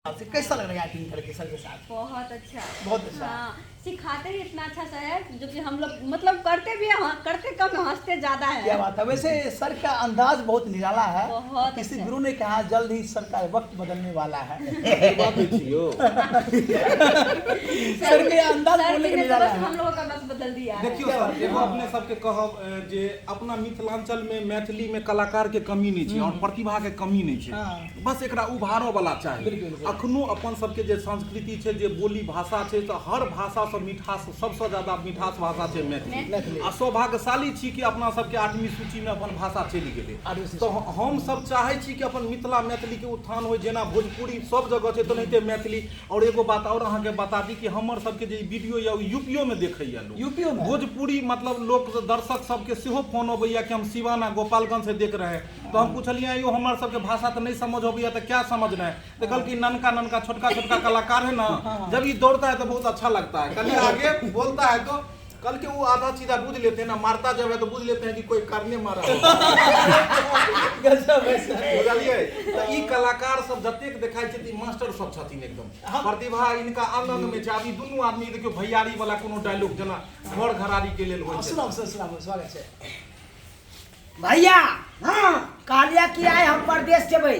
आपसे कैसा लग रहा है एक्टिंग करके सर के साथ? बहुत अच्छा। बहुत अच्छा। हाँ, सिखाते ही इतना अच्छा सा है जो कि हम लोग मतलब करते भी हैं, हाँ, करते कम हैं, हंसते ज्यादा है। क्या बात है। वैसे सर का अंदाज बहुत निराला है। बहुत किसी अच्छा। गुरु ने कहा जल्द ही सर का वक्त बदलने वाला है। सर के अंदाज सर बोलने जी का ने तो निराला बस है। हम लोगों का वक्त बदल दिया है। देखियो सर, एगो अपने सबके कहब जे अपना मिथिलांचल में मैथिली में कलाकार के कमी नहीं छै और प्रतिभा के कमी नहीं छै, हाँ। बस एकरा उभारऽ वाला चाही। बिल्कुल, बिल्कुल। अखनो अपन सबके जे संस्कृति छै, जे बोली भाषा छै, तऽ हर भाषा सँ मिठास, सबसँ ज्यादा मिठास भाषा छै मैथिली। मैथिली। आ सौभाग्यशाली छी कि अपना सबके 8वीं सूची में अपन भाषा चलि गेलै। आठवीं सूची। तऽ हम सब चाहै छी कि अपन मिथिला मैथिली के उत्थान होइ, जेना भोजपुरी सब जगह छै तेनाहिते मैथिली। और एगो बात और अहाँके बता दी कि हमर सबके जे वीडियो यऽ ओ यूपीओ में देखैया लोग। यूपीओ में? भोजपुरी मतलब लोक दर्शक सबके सेहो फोन अबैया कि हम सिवाना गोपालगंज से देख रहे हैं। तो हम पूछलियै यो हमर सबके भाषा तऽ नहीं समझ अबैया तऽ क्या समझ रहे हैं? तो कहलकै ननका ननका छोटका छोटका कलाकार है ना, जब ये दौड़ता है तो बहुत अच्छा लगता है, कभी आगे बोलता है तो कल के वो आधा सीधा बुझ लेते हैं ना, मारता जब है तो बुझ लेते हैं कि कोई करने मारा है। गजब है सर। बुझलियै? तऽ ई कलाकार सब जतेक देखाइ छै, ई मास्टर सब छथिन एकदम। प्रतिभा इनका अंग अंग में छै। आब ई दुनू आदमी देखियौ भैयारी वाला कोनो डायलॉग जेना घर घरारी के लेल होइ छै। सुनाउ सर, सुनाउ, स्वागत छै। भैया, हाँ। कहलिया कि आइ हम परदेश जेबै।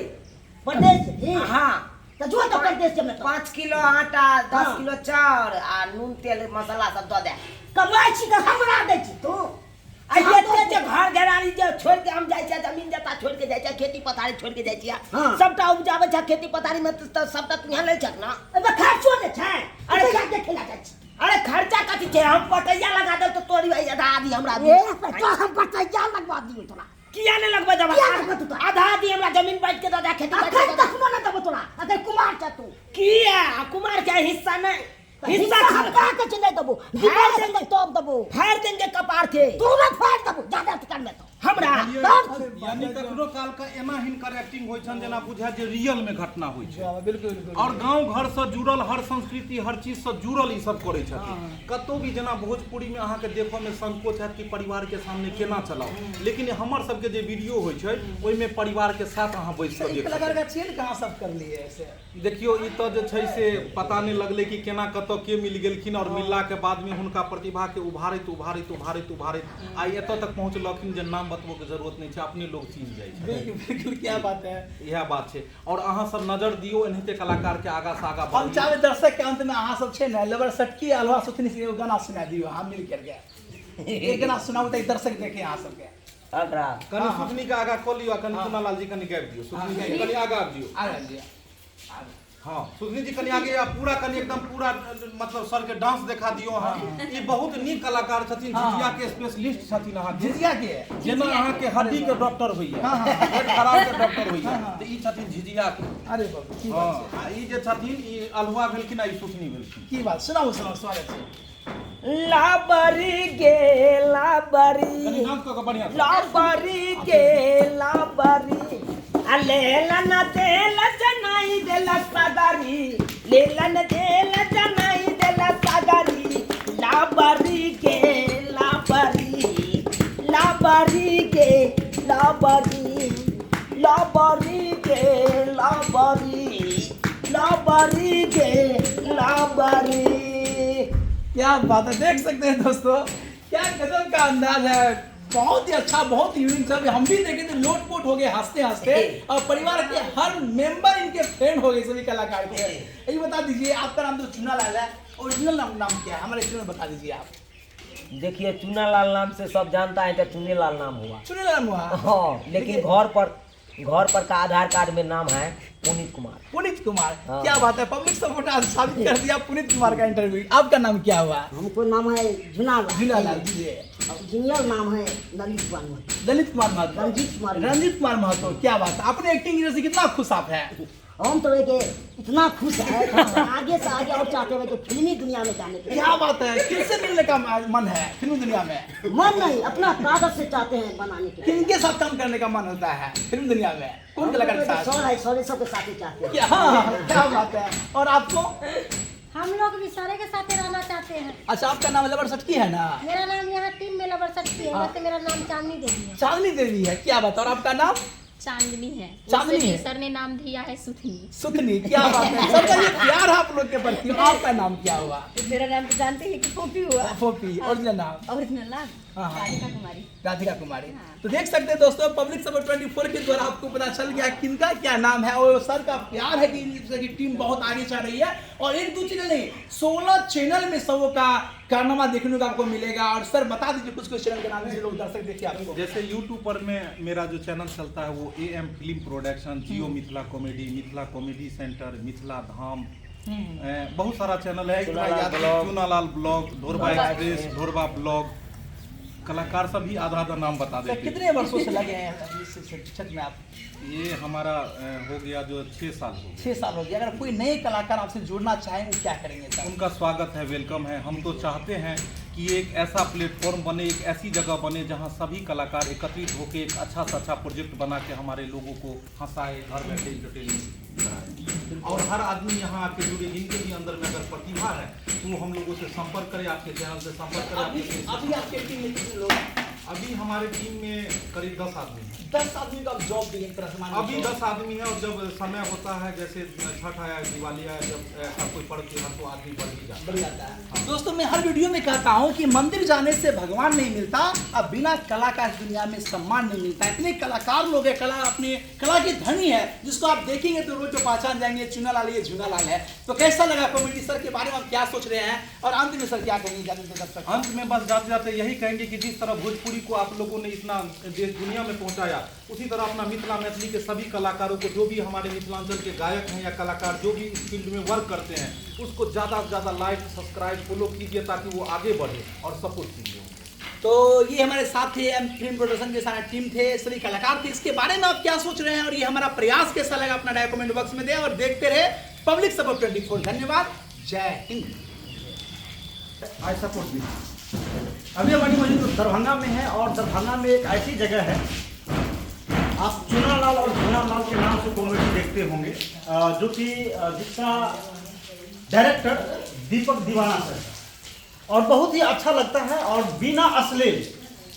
परदेश जेबही? हाँ। तऽ जो तऽ परदेश जेबै तऽ। 5 किलो आटा, 10 हाँ। किलो चाउर आ नून तेल मसाला सब दऽ दे। कमाइ छी तऽ हमरा दै छी तू? आ एते जे घर घेरारी जे छोड़ि के हम जाइ छियै, जमीन जता छोड़ि के जाइ छियै, खेती पथारी छोड़ि के जाइ छियै, हाँ। सबटा उपजाबै छै खेती पथारी में तऽ सबटा तूहे लै छक ना। एहिमे खर्चो नहि छै। अरे अरे देखै लए जाइ छी। अरे खर्चा कथी छै, हम पटैया लगा देब तऽ तोरी आधा आधी हमरा ए, तो हम पटैया लगवा दियौ तोरा। किया नहीं लगबै देबऽ? किया लगबै तू तोरा? आधा आधी हमरा जमीन बाँटि के दऽ दे, खेती बाँटि के अखन दऽ दे। कखनो नहि देबौ तोरा, अखन कुमार छै तू। किया? कुमार के हिस्सा नहीं। हिस्सा हम कहाँ के छै नहि देबौ, बिमार देंगे तब देबौ। फाड़ देंगे कपार के। तोरा फाड़ देबौ, ज्यादा अथी करबे तो। हमरा? तब? यानी कखनो काल के एना हिनकर एक्टिंग होइ छनि जेना बुझाय जे रियल में घटना होइ छै। बिल्कुल, बिल्कुल। और गांव घर से जुड़ल हर संस्कृति हर चीज से जुड़ल ई सब करै छथिन। कतौ भी जेना भोजपुरी में अहाँके देखऽ में संकोच हैत कि परिवार के सामने केना चलाउ, लेकिन हमर सबके जे वीडियो होइ छै ओहिमे परिवार के साथ अहाँ बैस कऽ ई देख कलाकार सकै का चयन कहाँ सब कर लिए ऐसे? देखियौ ई तऽ जे छै से पता नहि लगलै कि केना कतऽ के मिल गेलखिन और मिलला के बाद में हुनका प्रतिभा के उभारैत उभारैत उभारैत उभारैत आइ एतऽ तक पहुँचलखिन जे नाम बतबऽ के जरूरत नहि छै, अपने लोग चिन्ह जाइ छै। बिल्कुल, बिल्कुल, क्या बात है। इएह बात छै। और अहाँ सब नजर दियौ एनाहिते कलाकार के आगा से आगा हम बढ़ियौ। चाहबै दर्शक के अंत में अहाँ सब छै ने लेबर सटकी अलवा सुथनी से एगो गाना सुना दियौ, अहाँ मिल करके एक गाना सुनाउ तऽ दर्शक देखे अहाँ सबके। अकरा कनि सुथनी के आगा कऽ लियौ आ कनि कुनालाल जी कनि गाबि दियौ। सुथनी जी कनि आगा आबि दियौ। आगा आबि दियौ। हाँ, सुधनी जी कनि आगे आ पूरा कनि एकदम पूरा मतलब सर के डांस देखा दियौ अहाँ। ई बहुत नीक कलाकार छथिन, झिझिया के स्पेशलिस्ट छथिन अहाँके। झिझिया के? जेना अहाँके हड्डी के डॉक्टर होइया, हाँ, हाँ। पेट खराब के डॉक्टर होइया, हाँ, हाँ। तऽ ई छथिन झिझिया के। अरे बाप रे, की बात हाँ, छै। आ ई जे छथिन ई अल्हुआ भेलखिन आ ई सुथनी भेलखिन। की बात, सुनाउ, सुनाउ, स्वागत छै। लाबरी गे लाबरी, कनि डांस कऽ के बढ़िआँ से। लाबरी गे लाबरी, आ लेला न देला जनाई देला सागरी, लेला न देला जनाई देला सागरी, लाबरी गे लाबरी, लाबरी गे लाबरी, लाबरी गे लाबरी, लाबरी गे लाबरी। क्या बात है, देख सकते हैं दोस्तों क्या गजब का अंदाज है, बहुत ही अच्छा, बहुत ही यूनिक सब। हम भी देखे तो लोटपोट हो गए हंसते हंसते, और परिवार के हर मेंबर इनके फैन हो गए सभी कलाकार के। ये बता दीजिए आपका नाम तो चुना लाल है, ओरिजिनल नाम क्या है हमारे चैनल में बता दीजिए आप। देखिए चुना लाल नाम से सब जानता है तो चुने लाल नाम हुआ। चुने लाल नाम हुआ। हाँ, लेकिन घर पर का आधार कार्ड में नाम है पुनीत कुमार। पुनीत कुमार, हाँ। क्या बात है, पब्लिक सपोर्ट आज साबित कर दिया पुनीत कुमार का इंटरव्यू। आपका नाम क्या हुआ? हमको नाम है झुनालाल। झुनालाल जी। ओरिजिनल नाम है ललित कुमार महतो। ललित कुमार महतो। रंजीत कुमार। रंजीत कुमार महतो, क्या बात है। अपने एक्टिंग से कितना खुश आप हैं? हम तो एक इतना खुश है, आगे से आगे और चाहते हैं कि फिल्मी दुनिया में जाने के लिए। क्या बात है, किससे मिलने का मन है फिल्मी दुनिया में? मन नहीं, अपना कागज से चाहते हैं बनाने के लिए। किनके साथ काम करने का मन होता है फिल्म दुनिया में? कौन कलाकार के साथ? सर है, सर सबके साथ ही चाहते हैं। क्या बात है। और आपको? हम लोग भी सारे के साथ रहना चाहते हैं। अच्छा, आपका नाम लबर सटकी है ना? मेरा नाम यहाँ टीम में लबर सटकी है, वैसे मेरा नाम चांदनी देवी है। चांदनी देवी है, क्या बात है। और आपका नाम? चांदनी है। चांदनी उसे भी है? सर ने नाम दिया है सुथनी। सुथनी, क्या बात है। सबका ये प्यार है आप लोग के प्रति। आपका नाम क्या हुआ? मेरा नाम तो जानते हैं कि पोपी हुआ। फोपी, ओरिजिनल नाम? ओरिजिनल नाम हाँ, हाँ। राधिका कुमारी। राधिका कुमारी। हाँ। तो देख सकते हैं दोस्तों, पब्लिक सपोर्ट 24 के द्वारा आपको पता चल गया किनका क्या नाम है। और सर का प्यार है कि सर की टीम बहुत आगे चल रही है। और एक दो चैनल नहीं, 16 चैनल में सबों का कारनामा देखने को आपको मिलेगा। और सर बता दीजिए कुछ कुछ चैनल के नाम से लोग दर्शक देखिए आपको। जैसे यूट्यूब पर में मेरा जो चैनल चलता है वो A M film production, Jio Mithila comedy, Mithila comedy centre, Mithila Dham, बहुत सारा चैनल है। इतना याद नहीं, Chunalal blog, Dhorba express, Dhorba blog, कलाकार सब भी आधा आधा नाम बता सर देते हैं। कितने वर्षों से लगे हैं इस क्षेत्र में आप? ये हमारा हो गया जो 6 साल हो गया। 6 साल हो गया। अगर कोई नए कलाकार आपसे जुड़ना चाहें वो क्या करेंगे सर? उनका स्वागत है, welcome है। हम तो चाहते हैं कि एक ऐसा प्लेटफॉर्म बने, एक ऐसी जगह बने जहां सभी कलाकार एकत्रित होकर एक अच्छा से अच्छा प्रोजेक्ट बना के हमारे लोगों को हंसाए, घर बैठे इंटरटेनमेंट कराए। और हर आदमी यहाँ आके जुड़े, जिनके भी अंदर में अगर प्रतिभा है तो वो हम लोगों से संपर्क करे, आपके चैनल से संपर्क करे। अभी आपके अभी आपके टीम में कितने लोग हैं? अभी हमारे टीम में करीब 10 आदमी हैं। 10 आदमी का आप जॉब दी एक तरह से मान अभी लीजिए। 10 आदमी है। और जब समय होता है, जैसे छठ आया, दिवाली आया, जब ऐसा कोई पर्व त्योहार तो आदमी बढ़ ही जाता है। बढ़ जाता है। दोस्तों मैं हर वीडियो में कहता हूँ कि मंदिर जाने से भगवान नहीं मिलता, अब बिना कला का इस दुनिया में सम्मान नहीं मिलता। इतने कलाकार लोग हैं, कला अपने कला की धनी है, जिसको आप देखेंगे तो रोज पहचान जाएंगे चुनालाल ये झूनालाल है। तो कैसा लगा कॉमेडी सर के बारे में आप क्या सोच रहे हैं? और अंत में सर क्या कहेंगे जाते जाते दर्शक? अंत में बस जाते जाते यही कहेंगे कि जिस तरह भोजपुरी को आप लोगों ने इतना देश दुनिया में पहुंचाया, उसी तरह अपना मिथिला मैथिली के सभी कलाकारों को, जो भी हमारे मिथिलांचल के गायक हैं या कलाकार जो भी इस फील्ड में वर्क करते हैं, उसको ज़्यादा से ज़्यादा लाइक, सब्सक्राइब, फॉलो कीजिए ताकि वो आगे बढ़े और सपोर्ट कीजिए। तो ये हमारे साथ थे एम फिल्म प्रोडक्शन के सारे टीम थे, सभी कलाकार थे। इसके बारे में आप क्या सोच रहे हैं और ये हमारा प्रयास कैसा लगा, अपना राय कमेंट बॉक्स में दें और देखते रहे पब्लिक सपोर्ट 24। धन्यवाद, जय हिंद। I support भी। अभी हमारी मौजूद दरभंगा में है और दरभंगा में एक ऐसी जगह है, आप चुनालाल और झूनालाल के नाम से कॉमेडी देखते होंगे, जो कि जिसका डायरेक्टर दीपक दीवाना सर, और बहुत ही अच्छा लगता है। और बिना अश्लील,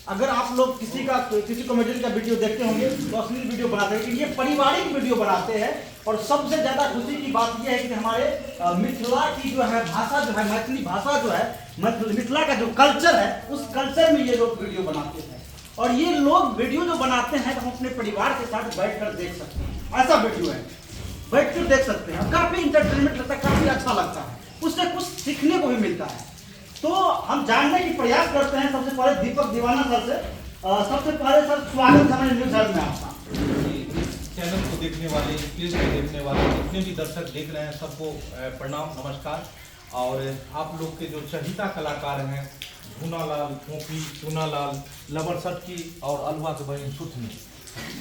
अगर आप लोग किसी कॉमेडियन का वीडियो देखते होंगे तो अश्लील वीडियो बनाते हैं, लेकिन ये पारिवारिक वीडियो बनाते हैं। और सबसे ज़्यादा खुशी की बात यह है कि हमारे मिथिला की जो है भाषा जो है, मैथिली भाषा जो है, मिथिला का जो कल्चर है, उस कल्चर में ये लोग वीडियो बनाते हैं। और ये लोग वीडियो जो बनाते हैं तो हम अपने परिवार के साथ बैठ कर देख सकते हैं, ऐसा वीडियो है, बैठ कर देख सकते हैं। काफ़ी इंटरटेनमेंट लगता है, काफ़ी अच्छा लगता है, उससे कुछ सीखने को भी मिलता है। तो हम जानने की प्रयास करते हैं सबसे पहले दीपक दीवाना सर से। सबसे पहले सर स्वागत है हमारे न्यूज़ हब में आपका। इस चैनल को देखने वाले, इस पेज को देखने वाले जितने भी दर्शक देख रहे हैं सबको प्रणाम, नमस्कार। और आप लोग के जो चहिता कलाकार हैं, झूनालाल, फोफी, चूनालाल, लबर सटकी और अलवा के बहन सुथनी।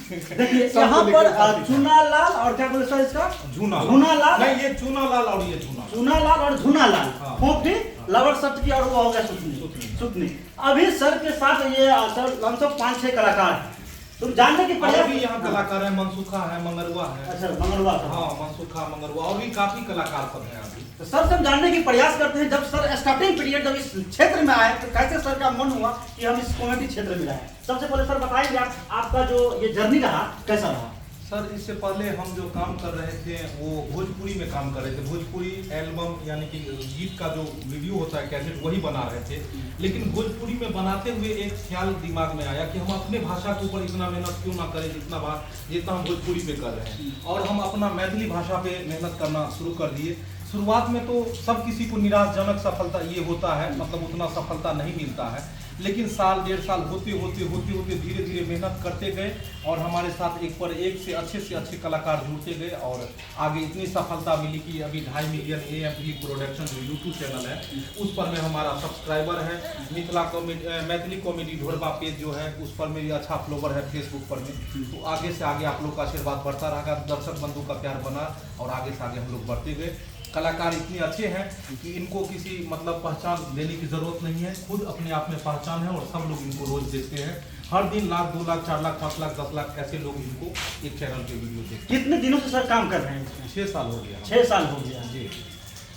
देखिए यहाँ पर चूनालाल और क्या बोले सर इसका? झूनालाल। झूनालाल। नहीं, ये चूनालाल और ये झूनालाल। चूनालाल और झूनालाल, हाँ। फोफी, लवर सटकी और वो हो गया सुथनी। सुथनी। सुथनी। अभी सर के साथ ये सर लमसम 5-6 कलाकार हैं। तुम जानने की और प्रयास भी यहाँ कलाकार है, मनसुखा है, मंगरुआ है। अच्छा, मंगरुआ सर। हाँ, मनसुखा, मंगरुआ और भी काफी कलाकार सब हैं अभी। तो सर से हम जानने की प्रयास करते हैं, जब सर स्टार्टिंग पीरियड जब इस क्षेत्र में आए तो कैसे सर का मन हुआ कि हम इस कॉमेडी क्षेत्र में आए? सबसे पहले सर बताएंगे आप, आपका जो ये जर्नी रहा कैसा रहा? सर इससे पहले हम जो काम कर रहे थे वो भोजपुरी में काम कर रहे थे। भोजपुरी एल्बम यानी कि गीत का जो वीडियो होता है कैसेट, वही बना रहे थे। लेकिन भोजपुरी में बनाते हुए एक ख्याल दिमाग में आया कि हम अपने भाषा के ऊपर इतना मेहनत क्यों ना करें जितना हम भोजपुरी पे कर रहे हैं, और हम अपना मैथिली भाषा पे मेहनत करना शुरू कर दिए। शुरुआत में तो सब किसी को निराशजनक सफलता ये होता है, मतलब उतना सफलता नहीं मिलता है, लेकिन साल 1.5 साल होते होते होते होते धीरे धीरे मेहनत करते गए और हमारे साथ एक पर एक से अच्छे कलाकार जुड़ते गए और आगे इतनी सफलता मिली कि अभी 2.5 मिलियन AMP production जो यूट्यूब चैनल है उस पर में हमारा सब्सक्राइबर है। Mithila comedy, Maithili comedy Dhorba page जो है उस पर मेरी अच्छा फॉलोवर है फेसबुक पर में। तो आगे से आगे आप लोग का आशीर्वाद बढ़ता रहेगा, दर्शक बंधु का प्यार बना और आगे से आगे हम लोग बढ़ते गए। कलाकार इतने अच्छे हैं कि इनको किसी मतलब पहचान देने की ज़रूरत नहीं है, खुद अपने आप में पहचान है और सब लोग इनको रोज़ देखते हैं। हर दिन लाख, 2 लाख, 4 लाख, 5 लाख, 10 लाख ऐसे लोग इनको एक चैनल पे वीडियो देखते हैं। कितने दिनों से सर काम कर रहे हैं इसमें? 6 साल हो गया। 6 साल हो गया जी।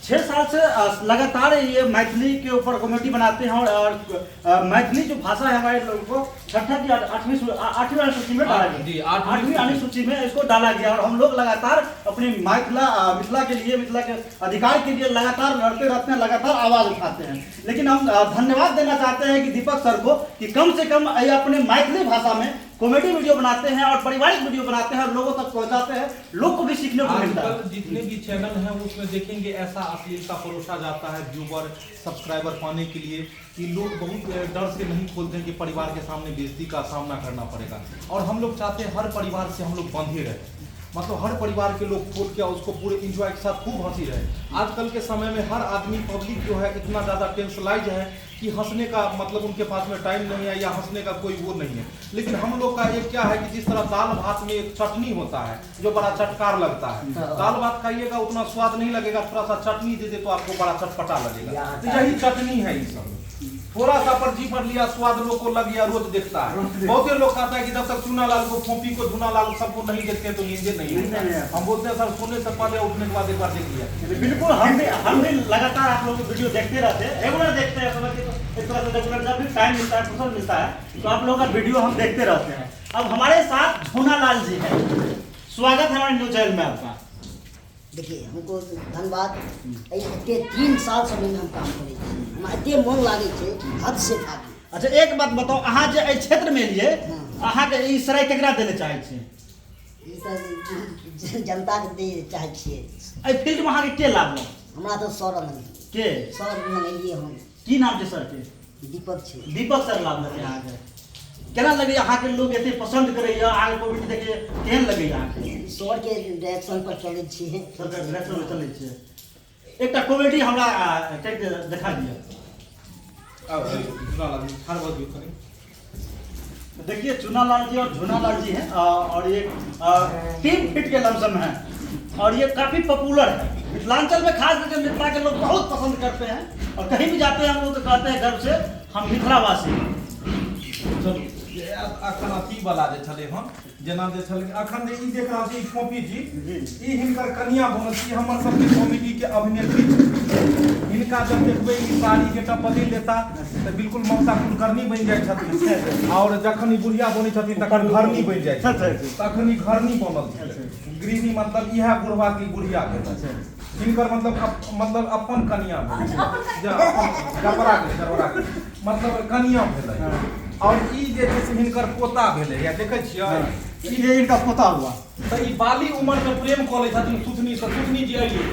6 साल से लगातार ये मैथिली के ऊपर कॉमेडी बनाते हैं और मैथिली जो भाषा है हमारे लोगों को छठा की आठवीं आठवीं अनुसूची में डाला गया। जी, आठवीं। आठवीं अनुसूची में इसको डाला गया और हम लोग लगातार अपने मिथिला के लिए, मिथिला के अधिकार के लिए लगातार लड़ते रहते हैं, लगातार आवाज उठाते हैं। लेकिन हम धन्यवाद देना चाहते हैं कि दीपक सर को कि कम से कम ये अपने मैथिली भाषा में कॉमेडी वीडियो बनाते हैं और पारिवारिक वीडियो बनाते हैं और लोगों तक पहुंचाते हैं, लोग को भी सीखने को मिलता है। आजकल जितने भी चैनल हैं, उसमें देखेंगे ऐसा अश्लीलता परोसा जाता है व्यूवर सब्सक्राइबर पाने के लिए कि लोग बहुत डर से नहीं खोलते हैं कि परिवार के सामने बेइज्जती का सामना करना पड़ेगा। और हम लोग चाहते हैं हर परिवार से हम लोग बंधे रहे, मतलब हर परिवार के लोग खोल के और उसको पूरे इंजॉय के साथ खूब हंसी रहे। आजकल के समय में हर आदमी, पब्लिक जो है, इतना ज़्यादा टेंशलाइज है कि हंसने का मतलब उनके पास में टाइम नहीं है या हंसने का कोई वो नहीं है। लेकिन हम लोग का एक क्या है कि जिस तरह दाल भात में एक चटनी होता है जो बड़ा चटकार लगता है, दाल भात खाइएगा उतना स्वाद नहीं लगेगा, थोड़ा सा चटनी दे दे तो आपको बड़ा चटपटा लगेगा। तो यही चटनी है ये सब। थोड़ा सा पर जी पर लिया, स्वाद लोग को लग गया, रोज देखता है। बहुते लोग कहता है कि जब तक चूना लाल को, फोपी को, झूना लाल सबको नहीं देखते हैं तो नींदे नहीं नींद नहीं होता। आता। हम बोलते हैं, सर, सोने से पहले, उठने के बाद एक बार देख लिया। बिल्कुल, हम भी लगातार आप लोगों की वीडियो देखते रहते हैं, रेगुलर देखते हैं। समझ के तो एक तरह से रेगुलर जब भी टाइम मिलता है, फुर्सत मिलता है, तो आप लोगों का वीडियो हम देखते रहते हैं। अब हमारे साथ झूना लाल जी हैं। स्वागत है हमारे न्यूज चैनल में आपका। देखिए, हमको धन्यवाद। एहि एते 3 साल से हम काम करै छी, हमरा एते मोन लागै छै हद से फाजिल। अच्छा, एक बात बताओ, अहाँ जे एहि क्षेत्र में एलियै, अहाँके ई श्रेय केकरा देने चाहै छी? ई तऽ जनताके दै चाहै छियै। एहि फील्ड में अहाँके के लाभलक? हमरा तऽ सर मंगेलियै। के? सर मंगेलियै हम। की नाम छै सर के? दीपक छै। दीपक सर लाभलक अहाँके। केना लगैया अहाँके लोग एते पसंद करैया, अहाँके कॉमेडी देखिए, केहन लगैया अहाँके? सरके डायरेक्शन पर चलै छियै। सरके डायरेक्शन में चलै छियै। एकटा कॉमेडी हमरा कहि के देखा दिअ। आउ, झूना लाल जी, ठाढ़ भऽ जइयौ कनि। देखिए, चुनालाल जी और झूनालाल जी हैं और ये 3 फीट के लमसम हैं और ये काफ़ी पॉपुलर है मिथिलांचल में। खास करके मिथिला के लोग बहुत पसंद करते हैं और कहीं भी जाते हैं हम लोग तो कहते हैं गर्व से, हम मिथिलावासी हैं। चलू, जे अखन अथी वाला जे छलै हन, जेना जे छलै अखन जे ई देख रहल छी, ई फोपी जी, ई हिनकर कनिया बनल छी। हमर सबके कॉमेडी के अभिनेत्री छी। हिनका जब देखबै, ई साड़ी के बदलि लेता तऽ बिल्कुल ममता कुलकर्णी बनि जाइ छथिन और जखन ई बुढ़िया बनै छथिन तखन घरनी बनि जाइ छथिन। तखन ई घरनी बनल छै, गृहिणी, मतलब इएह बुढ़वा की बुढ़िया भेलै हिनकर, मतलब मतलब अपन कनिया भेलै। जा, अपन गड़बड़ा गेलै, गड़बड़ा गेलै, मतलब कनिया भेलै और ई जे छै से हिनकर पोता भेलै या देखै छियै। ये इनका पोता हुआ। तऽ ई बाली उमर में प्रेम कऽ लै छथिन सुथनी से। सुथनी जी, अइयै।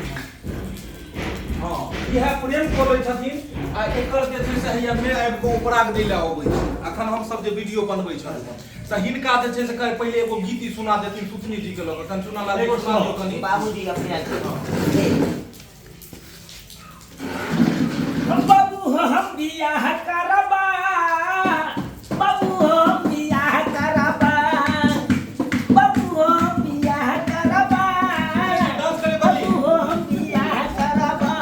हँ, इएह प्रेम कऽ लै छथिन आ एकर जे छै से हैया मे आबि कऽ उपराग दै लए अबै छै। अखन हमसब जे वीडियो बनबै छलहुँ तऽ हिनका जे छै से कहे पहिले एगो गीत ई सुना देथिन सुथनी जी के लऽ कऽ। कनि चुना लाल जी, सुना दियौ कनि। बाबूजी अपने आके। बाबू हो हम बियाह करबा, बाबू हो हम बियाह करबा, बाबू हो हम बियाह करबा, डांस करे बाली। बाबू हो हम बियाह करबा।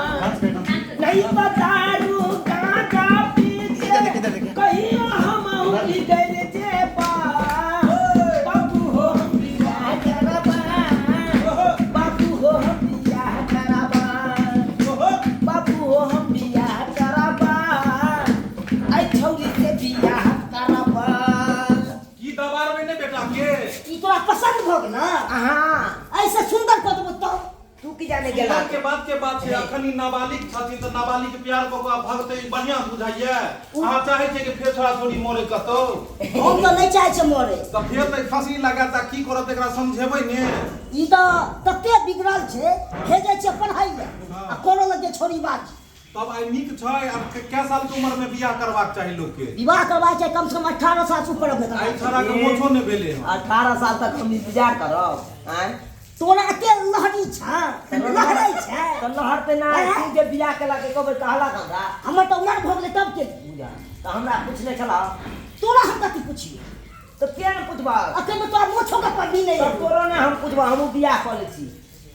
नहीं बतारू गांजा पी के कहियो हम बिगड़ जेबा। बाबू हो हम बियाह करबा, बाबू हो हम बियाह करबा, बाबू हो हम बियाह करबा, ऐ छौरी से बियाह करबा। की दबारबै ने बेटा के? ई तोरा पसंद भऽ गेल? हाँ। ऐसे सुंदर कऽ देबो तब। तू की जाने गेला? बियाह के बाद के बात छै। अखन ई नाबालिग छथिन तऽ नाबालिग प्यार कऽ कऽ भगतै, ई बढ़िआँ बुझाइया? अहाँ चाहै छियै कि फेर छोड़ा छोड़ी मरे कतौ? हम तऽ नहि चाहै छियै मरे। तऽ फेर तऽ फांसी लगाता, की करत? एकरा समझेबै ने। ई तऽ तते बिगड़ल छै, भेजै छियै पढ़ाइ लए आ कोनो लग जे छोड़ी बात। तब आइ नीक छै? आब कै साल के उम्र में बियाह करबाक चाही लोग के? विवाह करबाक चाही कम से कम 18 साल से ऊपर में। आइ छोड़ा के मोछो नहि भेलै हन। 18 साल तक हम इंतजार करब आँय? तोरा एते लहरी छै, लहरै छै। तऽ लहर पे ना। तू जे बियाह केलक, एको बेर कहलक हमरा? हमर तऽ उमर भऽ गेलै तब के। बुझा तऽ हमरा पूछने छलह? तोरा हम कथी पुछियै? तऽ किया ने पूछबह? अखन तऽ तोरा मोछो के पढ़ी नहि तऽ है। तोरो ने हम पूछबह, हमहूँ बियाह कऽ लै छी।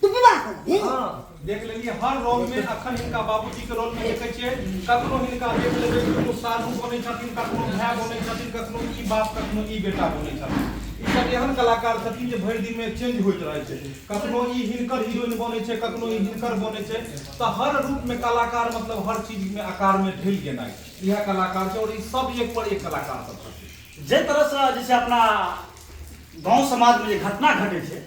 तू विवाह कर ली? हँ। देख लेलियै, हर रोल में अखन हिनका बाबूजी के रोल में देखै छियै। कखनो हिनका देख लेबै, कखनो साधु बनै छथिन, कखनो भाय बनै छथिन, कखनो ई बाप, कखनो ई बेटा बनै छथिन। ई सब एहन कलाकार छथिन जे भरि दिन में चेंज होइत रहै छै। कखनो ई हिनकर हीरोइन बनै छै, कखनो ई हिनकर बनै छै। तऽ हर रूप में कलाकार, मतलब हर चीज में आकार में ढलि गेनाइ, इएह कलाकार छै। और ई सब एक पर एक कलाकार सब छथिन। जे तरहसँ जे छै अपना गाँव समाजमे जे घटना घटै छै,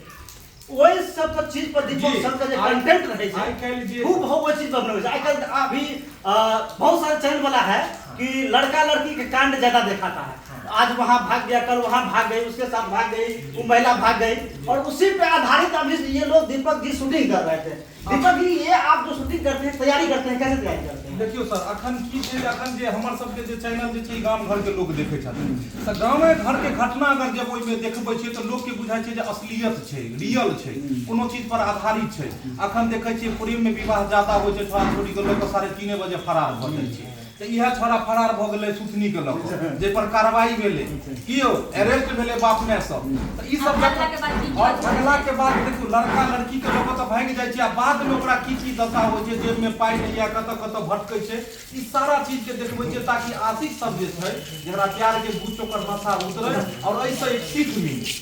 ओहि सब पर चीज पर दीपक सर के जे कंटेंट रहै छै, आइ काल्हि जे खूब हो ओहि चीज पर बनबै छै। आइ काल्हि अभी बहुत सारे चैनल वाला है कि लड़का लड़की के कांड ज्यादा दिखाता है। आज वहाँ भाग गया, कल वहाँ भाग गई, उसके साथ भाग गई, वो महिला भाग गई, और उसी पे आधारित अभी ये लोग दीपक जी शूटिंग कर रहे थे। दीपक जी, ये आप जो शूटिंग करते हैं, तैयारी करते हैं, कैसे तैयारी करते हैं? देखियौ सर, अखन की छै जे अखन जे हमर सबके जे चैनल जे छै, गाम घर के लोक देखै छथिन, तऽ गामे घर के घटना अगर जब ओहिमे देखबै छियै तऽ लोकके बुझाइ छै जे असलियत छै, रियल छै, कोनो चीज पर आधारित छै। अखन देखै छियै प्रेम में विवाह ज्यादा होइ छै, छोड़ा छोड़ी के लऽ कऽ 3:30 बजे फरार भऽ जाइ छै। तऽ इएह छोड़ा फरार भऽ गेलै सुथनी के लऽ कऽ, जाहि पर कार्रवाई भेलै, की यौ अरेस्ट भेलै बाप माय सब। तऽ ई सब भगला के बाद की और भगला के बाद देखियौ लड़का लड़की के लऽ कऽ तऽ भागि जाइ छै, आ बाद में ओकरा की की दशा होइ छै, जेब में पाइ नहि यऽ, कतऽ कतऽ भटकै छै, ई सारा चीज के देखबै छियै, ताकि आशिक सब जे छै जकरा प्यार के भूत ओकर नशा उतरे और एहिसँ एक सीख मिले।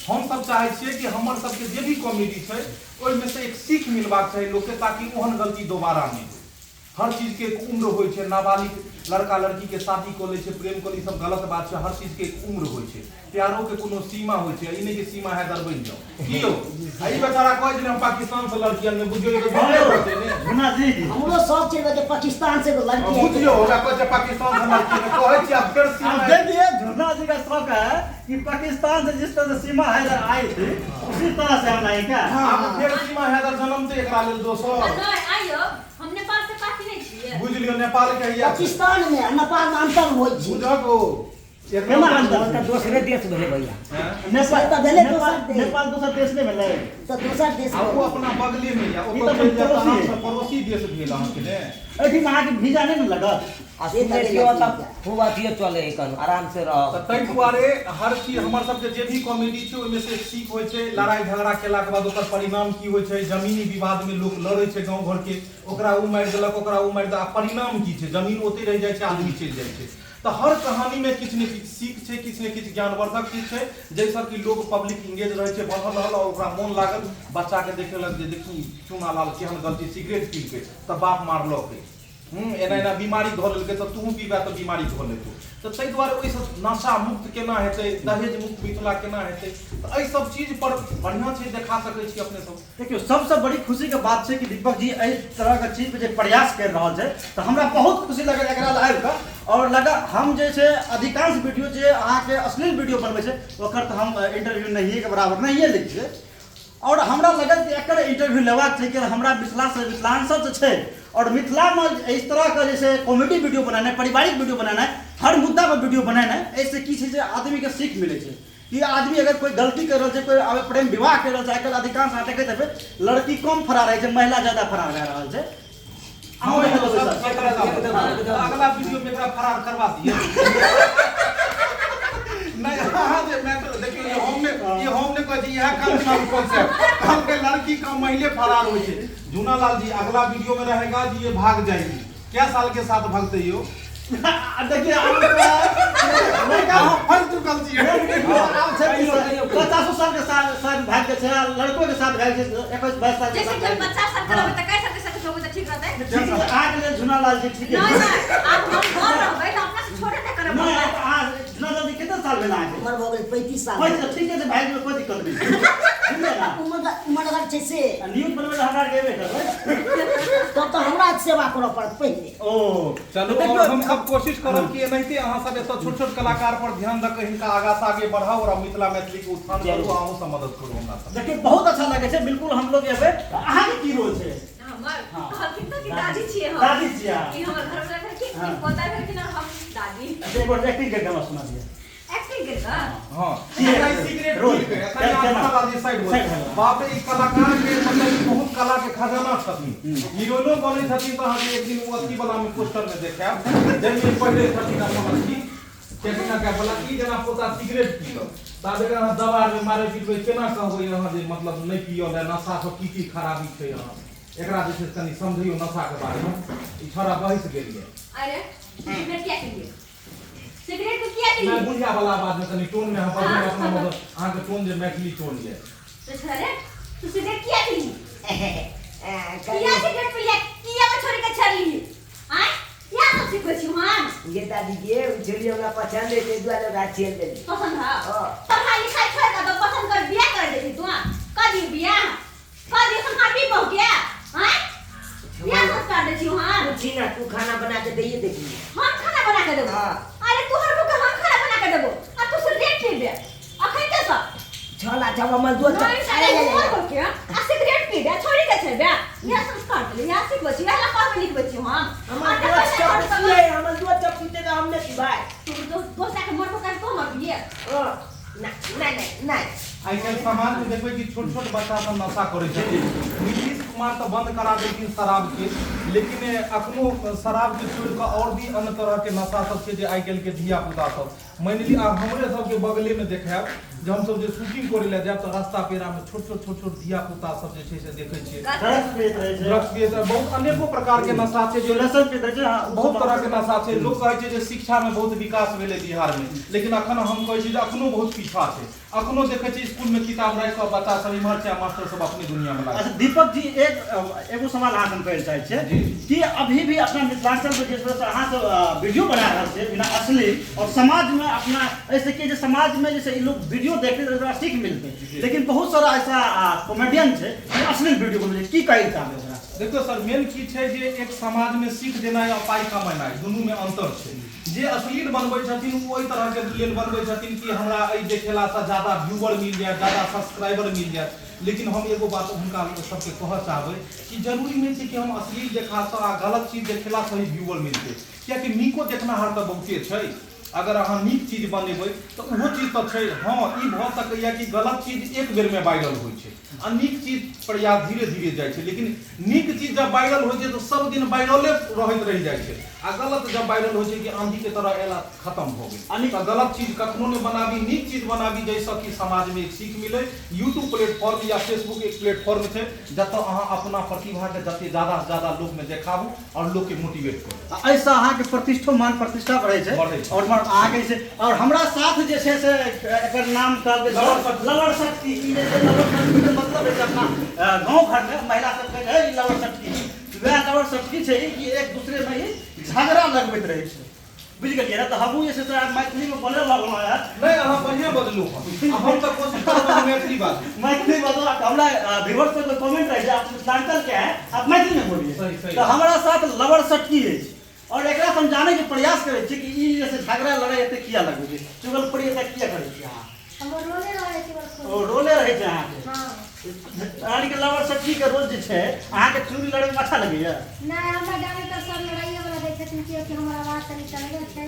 हम सब चाहै छियै कि हमर सबके जे भी कॉमेडी छै ओहिमे से एक सीख मिलबाक चाही लोकके, ताकि ओहन गलती दोबारा नहि होइ। हर चीजके एक उम्र होइ छै। नाबालिग लड़का लड़कीके शादी कऽ लै छै, प्रेम कऽ लै, ई सब गलत बात छै। हर चीजके एक उम्र होइ छै, प्यारोके कोनो सीमा होइ छै। ई नहि कि सीमा हैदर बनि जाओ। की यौ, आ ई बेचारा कहै छै हम पाकिस्तान से लड़की अनने, बुझियौ ई तऽ झूठे होतै ने। मुन्ना जी, हमरो शौक छै जे पाकिस्तान से एगो लड़की आइ। बुझियौ, हमरा कहै छै पाकिस्तान से लड़की अनने, कहै छी आब फेर सीमा। अब देखिए, झुन्ना जी का शौक है कि पाकिस्तान से जिस तरह से सीमा हैदर आई थी, उसी तरह से हम लाए क्या? आब फेर सीमा हैदर जन्म छै एकरा लेल दोसर। नहि, आइयो हम नेपाल से पापी नहि छियै। बुझि लियौ नेपाल के हैया। पाकिस्तान में आ नेपाल में अंतर होइ छै। बुझक ओ केना अंतर? तऽ दोसरे देश भेलै भैया। नेपाल तऽ भेलै नेपाल दोसर देश। नेपाल दोसर देश नहि भेलै? तऽ दोसर देश। आ ओ अपना बगले में या ई ओतऽ तऽ चलि जायब तऽ पड़ोसी आराम है। से पड़ोसी देश भेल अहाँके ने। एहिठाम अहाँके वीजा नहि ने लगत। आ सुनै छियै ओतऽ खूब अथिये चलै है, कहलहुँ आराम से रहब। तऽ ताहि दुआरे हर चीज हमर सबके जे भी कॉमेडी छै ओहिमे से एक सीख होइ छै। लड़ाइ झगड़ा केलाके बाद ओकर परिणाम की होइ छै, जमीनी विवादमे लोक लड़ै छै गाँव घरके, ओकरा ओ मारि देलक, ओकरा ओ मारि देलक, आ परिणाम की छै? जमीन ओतहि रहि जाइ छै, आदमी चलि जाइ छै। तऽ हर कहानीमे किछु ने किछु सीख छै, किछु ने किछु ज्ञानवर्धक चीज छै, जाहिसँ कि लोक पब्लिक इंगेज रहै छै, बनल रहल आओर ओकरा मोन लागल। बच्चाके देखेलक जे देखी चूनालाल केहन गलती, सिगरेट पीलकै तऽ बाप मारलकै, एना एना बीमारी धऽ लेलकै, तऽ तूहूँ पीबे तऽ बीमारी धऽ लेतौ। तऽ ताहि दुआरे ओहिसँ नशा मुक्त केना हेतै, दहेज मुक्त मिथिला केना हेतै, तऽ एहि सब चीज पर बढ़िआँ छै, देखा सकै छी अपने सब। देखियौ, सबसँ बड़ी खुशीके बात छै कि दीपक जी एहि तरहके चीज पर जे प्रयास करि रहल छै, तऽ हमरा बहुत खुशी लगल एकरा लए आबि कऽ। आओर लगा हम जे छै अधिकांश वीडियो जे अहाँके अश्लील वीडियो बनबै छै, ओकर तऽ हम इंटरव्यू नहिए के बराबर नहिए लै छियै। आओर हमरा लगल कि एकर इंटरव्यू लेबाक छै कि हमरा मिथिलासँ, मिथिलाञ्चल से छै, आओर मिथिलामे एहि तरहके जे छै कॉमेडी वीडियो बनेनाइ, पारिवारिक वीडियो बनेनाइ, हर मुद्दापर वीडियो बनेनाइ, एहिसँ की छै जे आदमीके सीख मिलै छै कि आदमी अगर कोइ गलती करि रहल छै, कोइ आब प्रेम विवाह करि रहल छै। आइकाल्हि अधिकांश अहाँ देखैत हेबै लड़की कम फरार होइ छै, महिला ज्यादा फरार भए रहल छै। अहूँ देखैत हेबै सर। अगला वीडियो में एकरा फरार करवा दिए। नहीं, अहाँ जे मैटर देखियौ, ये हम ने, ये हम ने कहै छी, इएह काम कॉन्सेप्ट कहलकै लड़की कम महिले फरार होइ छै। झूनालाल जी अगला वीडियो में रहेगा जी, ये भाग जाएगी। क्या साल के साथ भागते हो? देखिए, आब लड़का अहाँ फंस चुकल छियै। आब छै 50 साल के साथ साथ भाग गेल छै, आ लड़को के साथ भाग गेल छै 21 22 साल के जैसे साथ कि हम भागि गेल। 50 साल के रहबै तऽ कै साल के साथ होबै तऽ ठीक रहतै? ठीक छै, अहाँके लेल झुनालाल जी ठीक नहीं है। नहीं, आप हम घर रहबै तऽ अपना से छोड़े नहि करब। नहि, अहाँ झुनालाल जी कतेक साल भेल अहाँके? उम्र भऽ गेल 35 साल। कोइ दिक्कत, ठीक छै, भागि जेबै, कोइ दिक्कत नहि छै, बुझलियै ने? उम्र उम्रगर छै से। आ न्यूज बनबै लए हमरा आरके एबे करबै। तब तऽ हमरा सेवा करऽ पड़त पहिले। ओ चलू, तऽ और देखियौ, हम सब कोशिश करब कि एनाहिते अहाँ सब एतऽ छोट छोट कलाकार पर ध्यान दऽ कऽ हिनका आगा से आगे बढ़ाउ और मिथिला मैथिली के उत्थान करू। अहूँ सब मदद करू हमरा सब। देखियौ, बहुत अच्छा लगै छै। बिल्कुल हम लोग एबै। अहाँके की रोल छै? हमर हाँ। कहलखिन तऽ कि दादी छियै हम। दादी छियै अहाँ। ई हमर घर वाला भेलखिन, हाँ। ई पोता भेलखिन और हम दादी। अच्छा, एक बार एक्टिंग करके हमरा सुना दिअ। एक्टिंग करि कऽ? हाँ, की एखन सिगरेट रोल? पीलकै, एखन केना? आत्मा जी साइड हो। साइड हो। बाप रे, ई कलाकार के मतलब ई बहुत कला के खजाना छथिन। हीरोइनो बनै छथिन तऽ अहाँके एक दिन ओ अथी वाला में पोस्टर में देखायब, जाहिमे पहिले छथिन अपन अथी कैटरीना कैफ वाला। ई जेना पोता सिगरेट पीलक, ताबे एकरा अहाँ दबार में मारै पिटबै, केना कहबै अहाँ जे मतलब नहि पियऽ लए, नशा सँ की की खराबी छै? अहाँ एकरा जे छै से कनि समझैयौ नशा के बारे में। ई छौड़ा बहसि गेल यऽ। अरे, सिगरेट किया पीलियै? सिगरेट तू किया नहि पीली बुढ़िया वाला आवाज में कनि टोन में अहाँ बजू अपना मतलब अहाँके टोन जे मैथिली टोन ये तो छोरे तू सिगरेट किया पीली किया सिगरेट पीलिया किया वो छोरी के छड़ली आय किया सब सीखै छी हम ये दादी गे उ छोरी हमरा पसंद है ताहि दुआरे ओकरा छेड़ देली पसंद है हाँ। पढ़ाई लिखाई छोड़ के तो पसंद कर बियाह कर देती तू कर दी बियाह कर दी हम भी बहु गया आय बियाह संस्कार दे छी हम तू छी ना तू खाना बना के दैये देखी हम खाना बना के देबो हाँ। अरे तू हर के हम खाना बना के देबो आ तू सिगरेट पीबे अखन के सब छला छवा हमर दोस्त नहीं सारे उमर हो के आ सिगरेट पीबे छोड़ी के छेबे यह संस्कार देले यह सिखबै छी यह ला पढ़बै लिखबै छी हम हमर आ दोस्त देखै सब छै पिए हमर दोस्त सब पीते तऽ हम नहि पीबै तू दोस्त दोस्त के मरबो कर तो मर पिए हँ नहि नहि नहि नहि आइ काल्हि समाज में देखबै कि छोट छोट बच्चा सब नशा करै छथिन नीतीश कुमार तऽ बंद करा देलखिन शराब के लेकिन अखनो शराब के छोड़ि कऽ आओर भी अन्य तरह के नशा सब छै जे आइ काल्हि के धिया पुता सब मानि लिअ आब हमरे सबके बगले में देखायब जे हमसब जे शूटिंग करै लए जायब तऽ रास्ता पेरा में छोट छोट छोट छोट धिया पुता सब जे छै से देखै छियै ड्रग्स पीत रहै छै ड्रग्स पियैत रहै, बहुत अनेको प्रकार के नशा छै जे लहसुन पीत रहै छै हाँ, बहुत तरह के नशा छै लोक कहै छै जे शिक्षा में बहुत विकास भेलै बिहार में लेकिन अखन हम कहै छी जे अखनो बहुत पीछा छै अखनो देखै छी स्कूल में किताब राखि कऽ बच्चा सब इम्हर छै आ मास्टर सब अपने दुनिया में लागल अच्छा दीपक जी एक एगो सवाल अहाँ हम करै चाहै छियै जी। कि अभी भी अपना मिथिलांचल में जिस तरह से अहाँ सब वीडियो बना रहल छियै बिना अश्लील और समाज में अपना ऐसे कि जे समाज में जैसे ई लोग वीडियो देखते तऽ ओकरा सीख मिलतै लेकिन बहुत सारा ऐसा कॉमेडियन छै जे अश्लील वीडियो बनबै छै की कहै लए चाहबै ओकरा देखियौ सर मेन की छै जे एक समाज में सीख देनाइ आ पाइ कमेनाइ दुनू में अंतर छै जे अश्लील बनबै छथिन ओ ओहि तरह के लेल बनबै छथिन कि हमरा एहि देखेलासँ ज्यादा व्यूअर मिल जायत ज्यादा सब्सक्राइबर मिल जायत लेकिन हम एगो बात हुनका सबके कहऽ चाहबै कि जरूरी नहि छै कि हम अश्लील देखासँ आ गलत चीज देखेलासँ ही व्यूअर मिलतै कियाकि नीको देखनाहार तऽ बहुते छै अगर अहाँ नीक चीज बनेबै तऽ ओहो चीज तऽ छै हँ ई भऽ सकैए कि गलत चीज एक बेरमे वायरल होइ छै आ नीक चीज प्रयास धीरे धीरे जाइ छै लेकिन नीक चीज जब वायरल होइ छै तऽ सब दिन वायरले रहैत रहि जाइ छै आ गलत जब वायरल होइ छै कि आंधी के तरह आयल आ खत्म भऽ गेल तऽ गलत चीज कखनो नहि बनाबी नीक चीज बनाबी जाहिसँ कि समाजमे एक सीख मिलै यूट्यूब प्लेटफॉर्म या फेसबुक एक प्लेटफॉर्म छै जतऽ अहाँ अपना प्रतिभाके जते ज्यादासँ ज्यादा लोकमे देखाबू आओर लोकके मोटिवेट करू आ एहिसँ अहाँके प्रतिष्ठो मान प्रतिष्ठा बढ़ै छै बढ़ै छै। आओर अहाँके जे छै आओर हमरा साथ जे छै से एकर नाम कहलकै लवण शक्ति। लवण शक्ति ई जे छै लवण शक्तिके मतलब होइ छै अपना गाँव घरमे महिला सब कहै छै, हे ई लवण शक्ति वएह लवण शक्ति छै कि एक दूसरेमे ई झगड़ा लगबैत रहै छै बुझि गेलियै ने तऽ हमहूँ जे छै से आब मैथिलीमे बोलय लगलहुँ हेँ नहि अहाँ बढ़िआँ बजलहुँ हँ आ हम तऽ कोशिश करब अहाँ मैथिली बाजू मैथिली बदलो हमरा व्यूअर्स सबके कमेंट रहै छै आप मिथिलांचल के हैं आप मैथिली में बोलिए सही, सही। तऽ हमरा साथ लवर सटकी अछि और एकरा हम जाने के प्रयास करै छी कि ई जे छै झगड़ा लड़ाई एते किया लगबै छै चुगलखोरी एते किया करै छी अहाँ हमर रोले रहै छै बस ओ रोले रहै छै अहाँके हँ यानी कि लवर सटकी के रोल जे छै अहाँके चुगली लड़ैमे अच्छा लगैया नहि हमरा ज्यादातर सब लड़ाइए वाला दै छथिन किएकि हमर आवाज कनि चलगर छै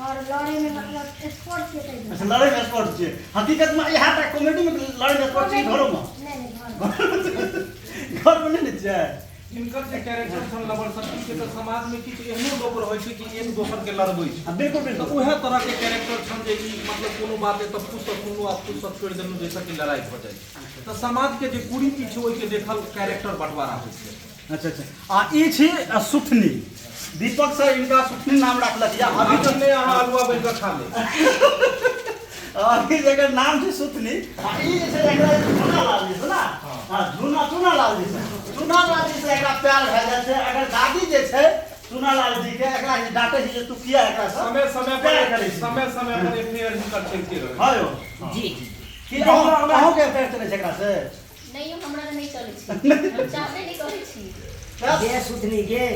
और लड़ैमे मतलब स्पोर्ट छियै ताहि अच्छा दुआरे लड़ैमे एक्सपर्ट छियै हकीकतमे इएह टा कॉमेडीमे लड़ैमे एक्सपर्ट छी घरोमे नहि नहि घरमे घरमे नहि ने छियै हिनकर जे कैरेक्टर छनि लवर शक्ति के तऽ समाज में किछु एहनो लोक रहै छै कि एक दोसर के लड़बै छै हाँ, बिल्कुल तऽ बिल्कुल उएह तरह के कैरेक्टर छनि जे ई मतलब कोनो बात एतऽ फूससँ सुनलहुँ आ फूससँ छोड़ि देलहुँ जाहिसँ कि लड़ाइ भऽ जाइ छै तऽ समाज के जे कुरीति छै ओहिके देखल कैरेक्टर बँटवारा होइ छै अच्छा अच्छा आ ई छी सुथनी दीपक सर इनका सुथनी नाम राखलक या अभी अभी तो नहि अहाँ अलुआ बनि कऽ खा ले अभी जकर नाम छै सुथनी आ ई जे छै एकरा झूना लाल जी छै ना हाँ झूना चूना लाल जी से चूना लाल जी से एकरा प्यार भए जाइ छै अगर दादी जे छै चूना लाल जी के एकरा जे डांटे छै जे तू किया एकरा से समय समय प्यार पर करै छी समय समय पर एफआईआर हिनकर चलिते रहै हाँ यौ जी जी की अहूँ अहूँके अफेयर चलै छै एकरा से नहि यौ हमरा तऽ नहि चलै छै हम चाहबे नहि करै छी गे सुथनी गे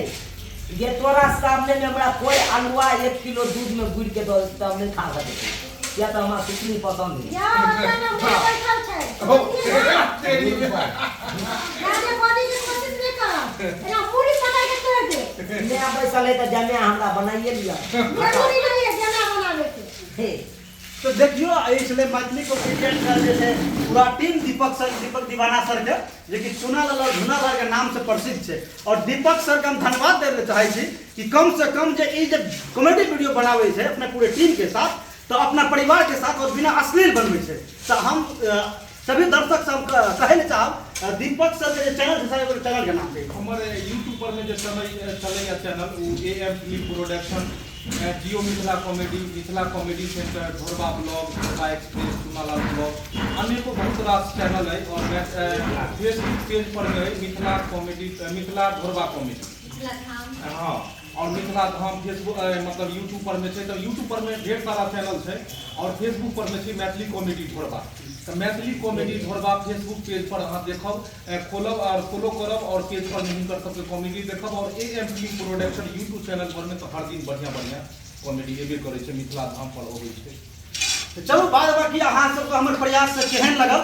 गे तोरा सामने में हमरा कोई अलुआ 1 किलो दूध में गुड़ के दऽ देतै तऽ हम नहि खा सकै छी किया तऽ हमरा सुथनी पसंद नहीं या ओतऽ ने मुँह बैठल छै जादे बजै के कोशिश नहि करब एना मूड़ी पकड़ के तोड़ि दे नया बैसल है तऽ जमे हमरा बनाइए लिअ जरूरी नहीं है जमा बनाबे के हे तो देखियो इसलिए मैथिली कॉमेडियन का जे छै पूरा टीम दीपक सर दीपक दीवाना सर के जे कि चुना लाल और झुना लाल के नाम से प्रसिद्ध छै और दीपक सर के हम धन्यवाद दै लए चाहै छी कि कम से कम जे ई जे कॉमेडी वीडियो बनाबै छै अपना पूरे टीम के साथ तऽ अपना परिवार के साथ और बिना अश्लील बनबै छै तऽ हम सभी दर्शक से हम कहै लए चाहब दीपक सर के जे चैनल छै सर एगो चैनल के नाम कहियौ। हमर यूट्यूब पर में जे चलै चलैया चैनल ओ A M film production, Jio Mithila comedy, Mithila comedy centre, Dhorba blog, Dhorba express, Chunalal blog, अनेको बहुत रास चैनल अइ। और फेसबुक पेज पर में अइ मिथिला कॉमेडी, मिथिला ढोरबा कॉमेडी। मिथिला धाम। हाँ, और मिथिला धाम फेसबुक मतलब यूट्यूब पर में छै, तऽ यूट्यूब पर में ढेर सारा चैनल छै। और फेसबुक पर में छै मैथिली कॉमेडी ढोरबा, तऽ मैथिली कॉमेडी ढोरबा फेसबुक पेज पर अहाँ देखब, खोलब और फॉलो करब और पेज पर में हिनकर सबके कॉमेडी देखब। और A M film production YouTube channel पर में तऽ हर दिन बढ़िया बढ़िया कॉमेडी एबे करै छै, मिथिला धाम पर अबै छै। तऽ चलू, बाद बाकी अहाँ सबके हमर प्रयास से केहन लगल?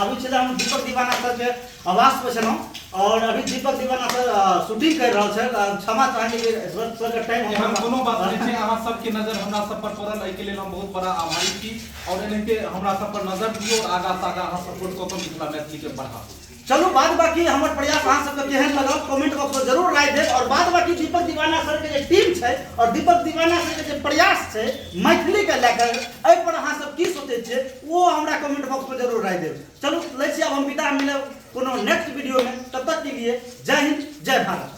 अभी छलै हम दीपक दीवाना सर के आवास पर छलहुँ और अभी दीपक दीवाना सर शूटिंग कर रहल छै। क्षमा चाहेंगे कि सर सर के टाइम एहन कोनो बात नहि छै। अहाँ सबके नजर हमरा सब पर पड़ल, एहिके लेल हम बहुत बड़ा आभारी छी। और एनाहिते हमरा सब पर नजर दियौ और आगा से आगा अहाँ सपोर्ट कऽ कऽ मिथिला मैथिली के बढ़ाबू। चलू, बाद बाकी हमर प्रयास अहाँ सबके केहन लगल कमेंट बॉक्स में जरूर राय देब। और बाद बाकी दीपक दीवाना सर के जे टीम छै और दीपक दीवाना सर के जे प्रयास छै मैथिली के लए कऽ, एहि पर अहाँ सब की सोचै छियै ओ हमरा कमेंट बॉक्स में जरूर राय देब। चलू, लै छी आब हम विदा, मिलब कोनो नेक्स्ट वीडियो में, तब तक के लिए जय हिंद, जय भारत।